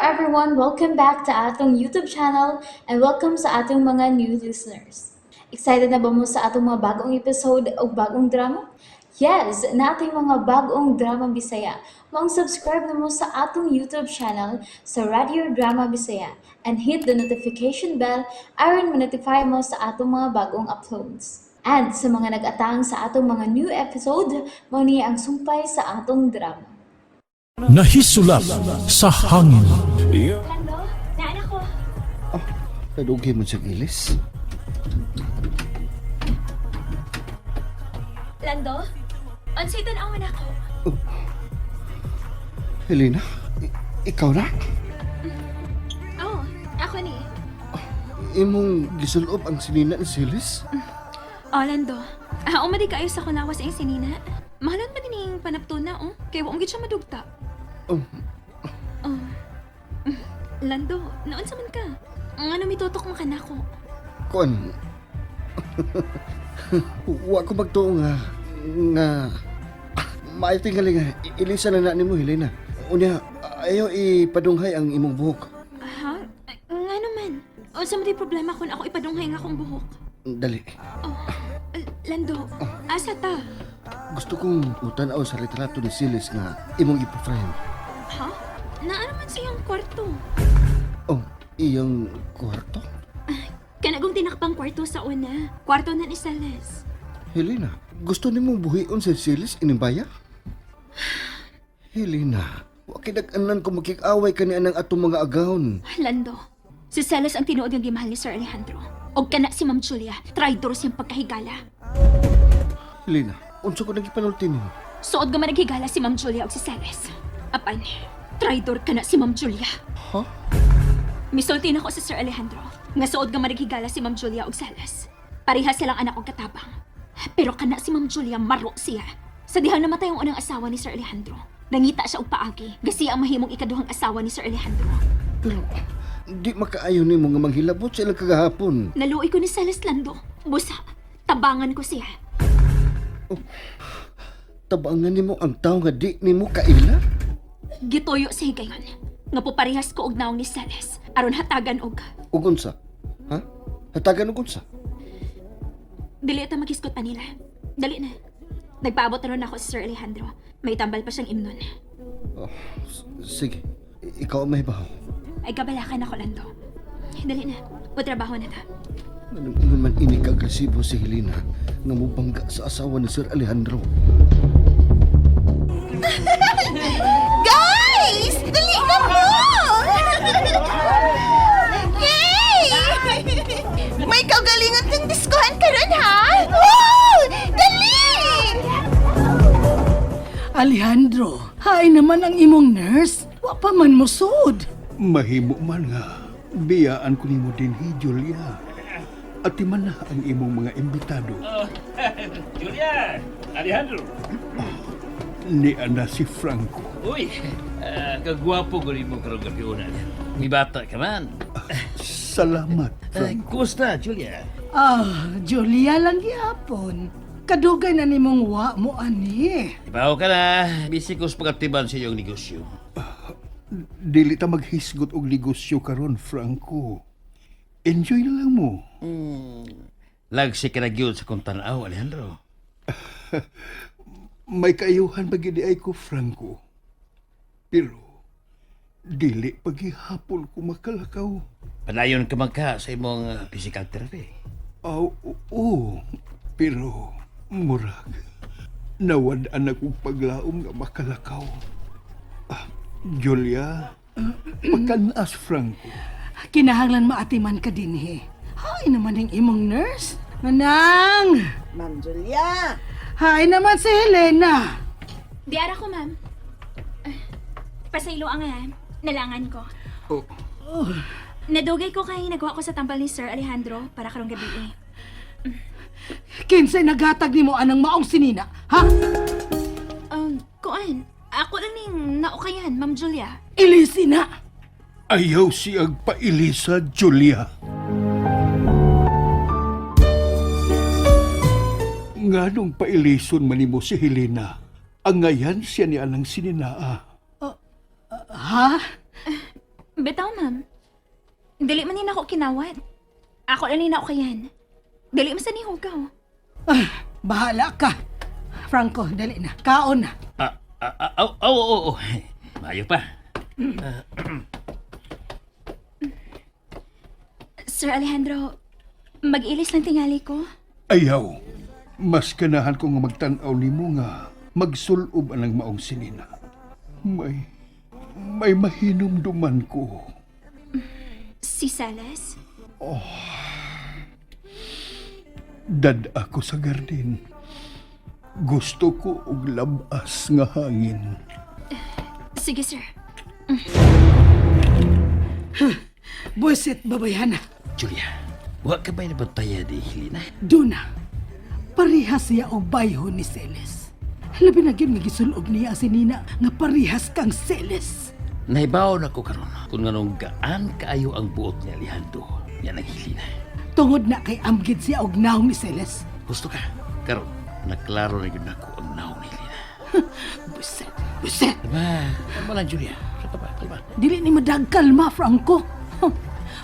everyone! Welcome back to atong YouTube channel and welcome sa atong mga new listeners. Excited na ba mo sa atong mga bagong episode o bagong drama? Yes, nating mga bagong drama Bisaya. Maong subscribe na mo sa atong YouTube channel sa Radio Drama Bisaya and hit the notification bell aron ma-notify mo sa atong mga bagong uploads. And sa mga nag-atang sa atong mga new episode, mao ni ang sumpay sa atong drama. Nahisulap sa hangin. Lando, naan ako. Kadugay mo sa gilis. Lando, unsay tan-awan ako. Helena, ikaw na? Oh, ako ni. Imong gisulob ang sinina ni Silis? Oh, Lando. Ah, umadi kaayo sa kulawas ang sinina. Mahalon ba din yung panaptuna, oh? Kaya wa gid siya madugta. Oh, Oh. Lando, naon sa man ka? Ang ano mitutok mo ka nako? Kuan. Wa ko magtuo nga nga maayo tingali nga ilisa na na nimo, Helena. Unya, ayaw ipadunghay ang imong buhok. Ha? Ay, nga naman. Unsa man di problema kung ako ipadunghay nga akong buhok? Dali. Oh, Lando, asa ta? Gusto kong mutanaw sa retrato ni Silis nga imong ipa-frame. Ha? Naa naman sa iyang kwarto. Oh, iyang kwarto? Kanagong tinakpang kwarto sa una. Kwarto na ni Celeste. Helena, gusto nimo buhion si Silis inimbaya? Helena, wa kinag-anan ko makig-away kani anang atong mga agawon. Lando, si Celeste ang tinuod yung gimahal ni Sir Alejandro. Og kana si Ma'am Julia, traidor siyang pagkahigala. Helena, unsa ko nagipanulti nimo? Suod nga man naghigala si Ma'am Julia og si Celeste. Apan, traidor kana si Ma'am Julia. Ha? Misulti na ko sa Sir Alejandro nga suod nga man naghigala si Ma'am Julia og Celeste. Pareha silang anak og katabang. Pero kana si Ma'am Julia maro siya. Sa dihang namatay ang unang asawa ni Sir Alejandro, nangita siya og paagi, gasi ang mahimong ikaduhang asawa ni Sir Alejandro. Pero di makaayo nimo nga manghilabot sa ilang kagahapon. Naluoy ko ni Celeste, Lando. Busa, tabangan ko siya. Tabangan nimo ang tawo nga di nimo kaila? Gituyo sa higayon. Nga po parehas ko og naong ni Celeste. Aron hatagan og. Ug unsa? Ha? Hatagan og unsa? Dili ta maghisgot pa nila. Dali na. Nagpaabot na ron ako si Sir Alejandro. May tambal pa siyang imnon. Oh, sige, ikaw ang may bahaw. Ay kabalakan ako, Lando. Dali na. Patrabaho na ta. Anong ingon man ini ka-agresibo si Helena nga mobangga sa asawa ni Sir Alejandro. Guys! Dali na mo! Yay! May kaugalingon kang diskuhan karon ha? Woo! Dali! Alejandro, hay naman ang imong nurse. Wa pa man mosud. Mahimo man nga, biyaan ko nimo dinhi, Julia. Ati man na ang imong mga imbitado. Julia! Alejandro! Ni ana si Franco. Uy! Kagwapo ko rin mo karong gabi una. May bata ka man. Salamat, Franco. Kumusta, Julia? Ah, Julia lang gihapon. Kadugay na nimong wa mo ani. Ibaw ka na. Busy ko sa pagatiban sa iyong negosyo. Dili ta maghisgot og negosyo karon, Franco. Enjoy na lang mo. Lagsi ka na gyud sa kong tanaw, Alejandro. May kaayuhan pa gid ay ko, Franco. Pero dili paghihapon ko makalakaw. Padayon ka man ka sa imong physical therapy. Aw, oo. Pero murag nawad-an akong paglaom nga makalakaw. Ah, Julia, pagkanaas Franco. Kinahanglan maatiman ka dinhi. Hay naman ang imong nurse. Manang! Ma'am Julia! Hay naman si Helena. Di ara ko, ma'am. Ah, pasaylo ang nalangan ko. Oh, Nadugay ko kay nagawa ko sa tambal ni Sir Alejandro para karong gabi eh. Kinsay naghatag nimo anang maong sinina, ha? Kuan, ako lang ning naukayan, Ma'am Julia. Ilisi na. Ayaw siyag pailisa, Julia. Nganong pailison man nimo si Helena? Ang ngayan siya ni anang sininaa. Ha? Bitaw, ma'am. Dili man ni nako kinawat. Ako lang ni nako kayan. Dili man sa nihugaw. Ah, bahala ka. Franco, dali na. Kaon na. Ah, ah, ah, oh, oh, oh, oh. Maayo pa. Sir Alejandro, mag-ilis lang tingali ko. Ayaw. Mas ganahan ko nga magtan-aw nimo nga magsulob anang maong sinina. May mahinumduman ko. Si Salas? Dad ako sa gardin. Gusto ko og labas nga hangin. Sige, sir. Buisit, babayhana. Julia, wa ka ba'y nabantaya di Helena? Duna, parihas siya og bayho ni Celes. Labi na gyud nga gisulob niya si Nina nga parihas kang Celes. Nahibaw na ko karon kung nganong gaan kaayo ang buot ni Alejandro nga nang Helena. Tungod na kay amgid siya og naong ni Celes. Gusto ka? Karon, naklaro na gyud nako ang naong ni Helena. Buisit, buisit. Diba? Kalma lang, Julia. Sa ka ba? Kalma. Dili ni madagkalma, Franco. Huh.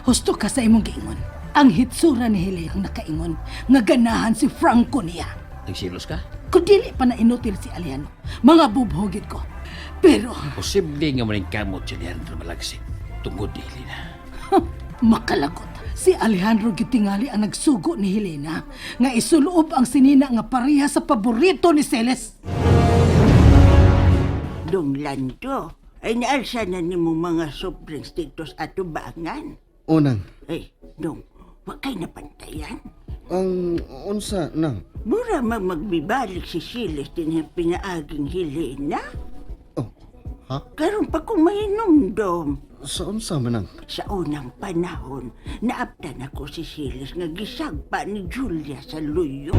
Husto ka sa imong giingon. Ang hitsura ni Helena ang nakaingon nga ganahan si Franco niya. Nagsilos ka? Kung dili pa na inutil si Aliano, mga bubhogit ko. Pero Posible nga maning kamot si Alejandro malagsik tungod ni Helena. makalagot. Si Alejandro gitingali ang nagsugo ni Helena nga isuloob ang sinina nga pareha sa paborito ni Celes. Dong Lando, ay naalsa na nimo mga soft drinks dito sa atubangan. Unang, Ay, dong, wa kay napantayan. ang unsa nang? Mura man magbibalik si Siles din ang pinaaging Helena. Oh, ha? Karon pa kung mahinumdom. Sa unsa man nang? Sa unang panahon, naaptan ako si Siles nga gisagpa ni Julia sa luyo.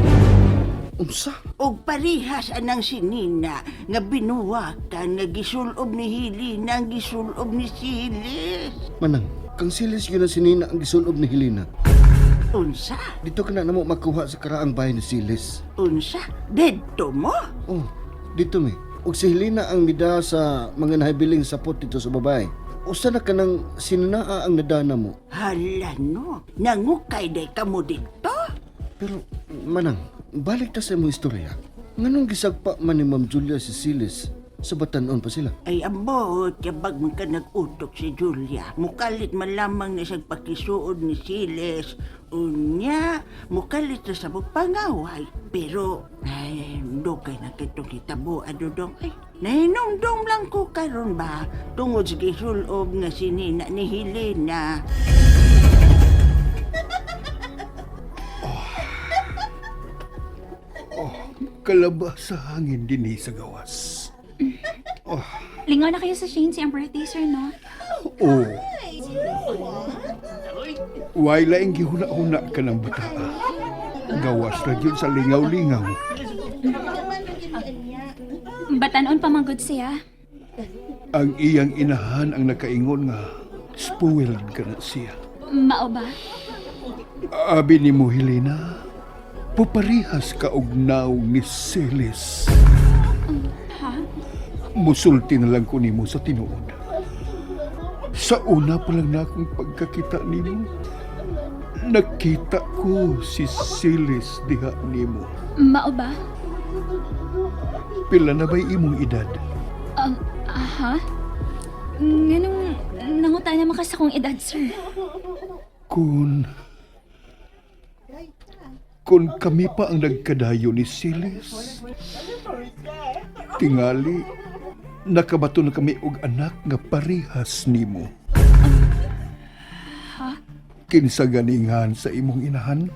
Unsa? Og parihas anang sinina nga binuwakan nga gisulob ni Helena ang gisulob ni Siles. Manang, kang silis yun na sinina ang gisulob ni Helena. Unsa? Dito ka na namo makuha sa karaang bahay ni Silis. Unsa? Dedto mo? Oh, dito mi. Og si Helena ang mida sa mga nahibiling sapot dito sa babae. Usa na ka ng sinunaa ang nadana mo. Hala no, nangukay day kamo dito? Pero, manang, balik ta sa imong istorya. Nganong gisagpa man ni Ma'am Julia si Silis sa batanon pa sila? Ay ambot, yabag man ka nag-utok si Julia. Mukalit man lamang na siyang pakisuod ni Siles. Unya, mukalit na sa pangaway. Pero, ay, dugay na kitong hitabo, adudong. Ay, nahinumdum lang ko karon ba? Tungod sa gisulob nga sinina ni Helena. Kalaba sa hangin dinhi sa gawas. Lingaw na kayo sa Shane si ang birthday, sir, no? Oo. Way laing gihuna-huna ka ng bataa. Gawas ra gyud sa lingaw-lingaw. Batanon pa manggod siya. Ang iyang inahan ang nakaingon nga spoiled ka na siya. Mao ba? Abi ni mo, Helena, puparihas ka og naong ni Celis. Musulti na lang ko nimo sa tinuod. Sa una pa lang na akong pagkakita nimo, nakita ko si Celis diha nimo. Mao ba? Pila na ba'y imong edad? Aha? Nganong nanguta naman ka sa kong edad, sir? Kung kami pa ang nagkadayo ni Silis, tingali, nakabato na kami og anak nga parehas nimo. Kinsa ganingan sa imong inahan?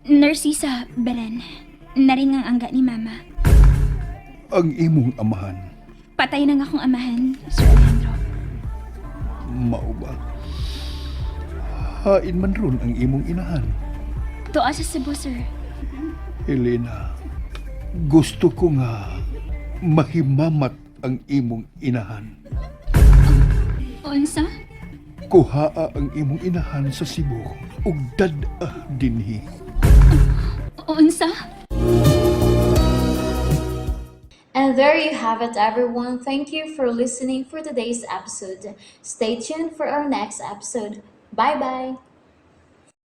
Nurse sa Beren. Naring ang angga ni Mama. Ang imong amahan, Patay na nga akong amahan, Sir Alejandro. mao ba? Hain man ron ang imong inahan. Tuwa sa Cebu, sir. Helena, gusto ko nga mahimamat ang imong inahan. Unsa? Kuhaa ang imong inahan sa Cebu ug dad-a dinhi. Unsa? And And there you have it, everyone. Thank you for listening for today's episode. Stay tuned for our next episode. Bye bye.